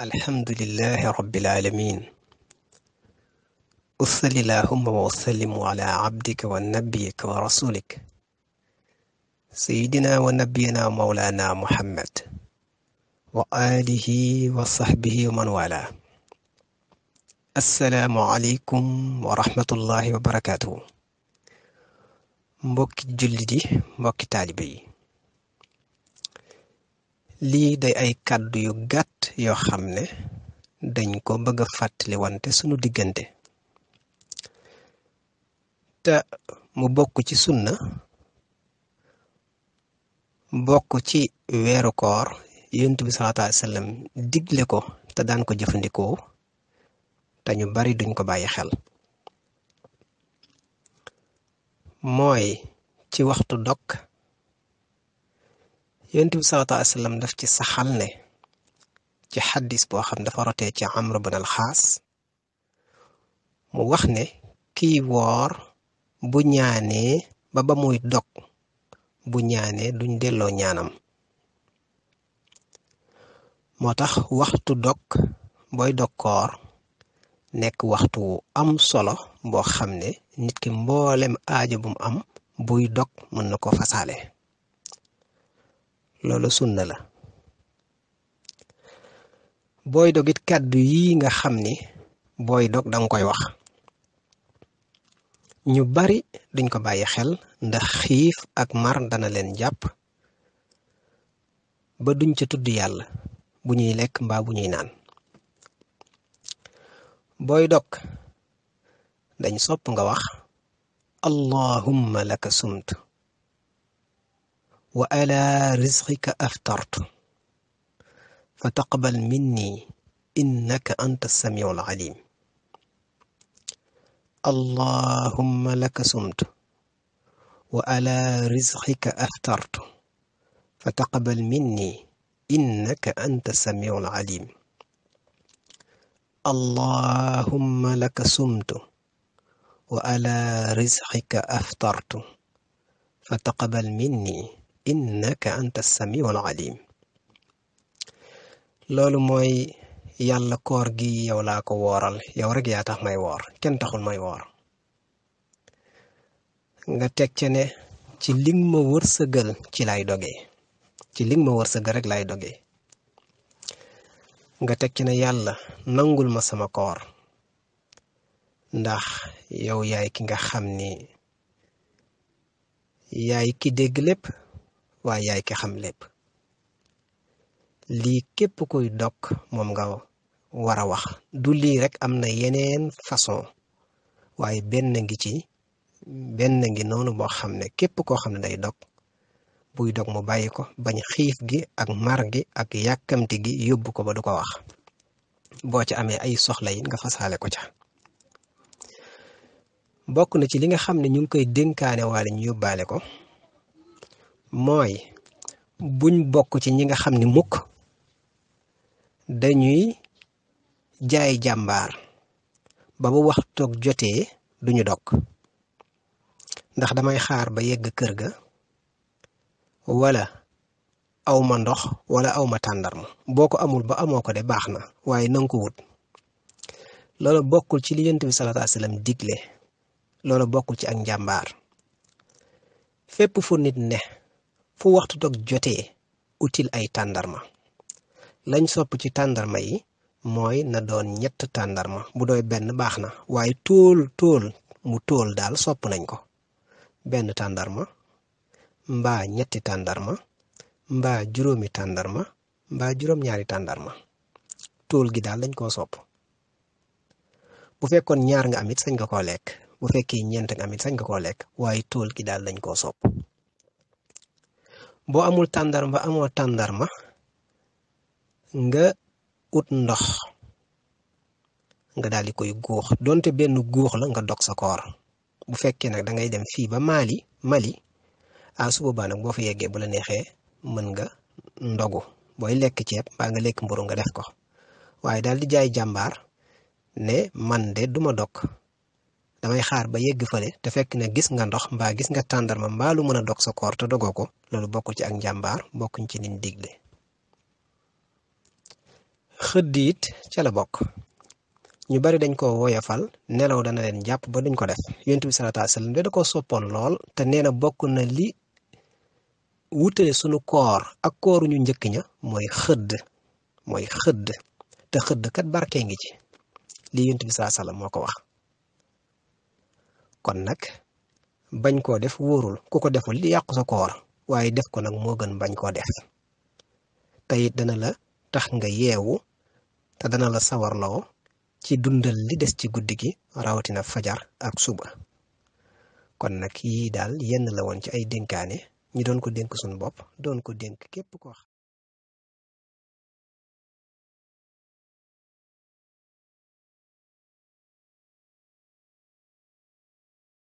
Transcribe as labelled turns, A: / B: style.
A: الحمد لله رب العالمين. أصل اللهم وسلم على عبدك ونبيك ورسولك سيدنا ونبينا مولانا محمد وآله وصحبه ومن والاه. السلام عليكم ورحمة الله وبركاته. mbokki jullit yi mbokki taalibe yi, lii day ay kàddu yu gàtt yoo xam ne dañ ko bëgg a fàttali wante sunu diggante te mu bokk ci sunna, bokk ci weeru koor yonent bi sallallahu alayhi wa sallam digle ko te daan ko jëfandikoo te ñu bari duñ ko bàyyi xel. mooy ci waxtu dog yonent bi sallallahu alayhi wa sallam daf ci saxal ne ci xaddis boo xam dafa rotee ci Amr bin al-Xaas mu wax ne kii woor bu ñaanee ba muy dog bu ñaanee duñ delloo ñaanam. moo tax waxtu dog booy dog koor nekk waxtu wu am solo boo xam ne nit ki mboolem aajo bu mu am buy dog mën na ko fasaale. loolu sunna la. booy dog it kàddu yi nga xam ni booy dog danga koy wax, ñu bari duñ ko bàyyi xel ndax xiif ak mar dana leen jàpp ba duñ ca tudd yàlla bu ñuy lekk mbaa bu ñuy naan. booy dog dañ sopp nga wax allahumma laka sumtu wa ala rizqika aftartu fa taqbal minni innaka anta samiul alim. allahumma laka sumtu wa ala rizqika aftartu fa taqbal minni innaka anta samiul alim. allahumma laka sumtu wa ala rizqika aftartu fa taqbal minni innaka anta samiul alim. loolu mooy yàlla koor gi yow laa ko wooral, yow rek yaa tax may woor, kenn taxul may woor. nga teg ca ne ci li nga ma wërsëgal ci lay dogee, ci li nga ma wërsëgal rek lay dogee. nga teg ca ne yàlla nangul ma sama koor ndax yow yaay ki nga xam ni yaay ki dégg lépp waaye yaay ki xam lépp. lii képp kuy dog moom nga war a wax. du lii rek, am na yeneen façon waaye benn ngi noonu boo xam ne képp koo xam ne day dog buy dog mu bàyyi ko, bañ xiif gi ak mar gi ak yàkkamti gi yóbbu ko ba du ko wax. boo ca amee ay soxla yi nga fasaale ko ca. bokk na ci li nga xam ne ñu ngi koy dénkaane waale ñu yóbbaale ko mooy buñ bokk ci ñi nga xam ne mukk dañuy jaay jàmbaar ba bu waxtu jotee duñu dog ndax damay xaar ba yegg kër ga wala awma ndox wala awma tàndarma. boo ko amul ba amoo ko de baax na waaye nanga ko wut. loolu bokkul ci li Yonent bi sallallahu alayhi wa sallam digle. loolu bokkul ci ak njàmbaar. fépp fu nit ne fu waxtu dog jotee util ay tàndarma. lañ sopp ci tàndarma yi mooy na doon 3 tàndarma, bu doy benn baax na waaye mu tóol daal sopp nañ ko. 1 tàndarma mbaa 2 tàndarma mbaa 5 tàndarma mbaa 2 tàndarma. tóol gi daal dañ koo sopp. bu fekkoon 2 nga amit sañ nga koo lekk, bu fekkee 4 nga amit sañ nga koo lekk, waaye tóol gi daal dañ koo sopp. boo amul tàndarma amoo tàndarma nga ut ndox nga daal di koy góox, donte benn góox la nga dog sa koor. bu fekkee nag da ngay dem fii ba Mali su boobaa nag boo fa yeggee bu la neexee mën nga ndogu, booy lekk ceeb mbaa nga lekk mburu nga def ko. waaye daal di jaay jàmbaar ne man de duma dog, damay xaar ba yegg fale te fekk na gis nga ndox mbaa gis nga tàndarma mbaa lu mën a dog sa koor te dogoo ko, loolu bokkul ci ak njàmbaar, bokkuñ ci niñ digle. xëdd it ca la bokk ñu bari dañ ko woyofal nelaw dana leen jàpp ba duñ ko def yonent bi sallallahu alayhi wasallam da ko soppoon lool te nee na bokk na li wutale sunu koor ak kooru ñu njëkk ña mooy xëdd te xëdd kat barke ngi ci li yonent bi sallallahu alayhi wasallam moo ko wax kon nag bañ koo def wóorul ku ko deful li yàqu sa koor waaye def ko nag moo gën bañ koo def te it dana la tax nga yeewu te dana la sawarloo ci dundal li des ci guddi gi rawatina fajar ak suba kon nag yii daal yenn la woon ci ay dénkaane ñi doon ko dénk suñu bopp doon ko dénk képp ko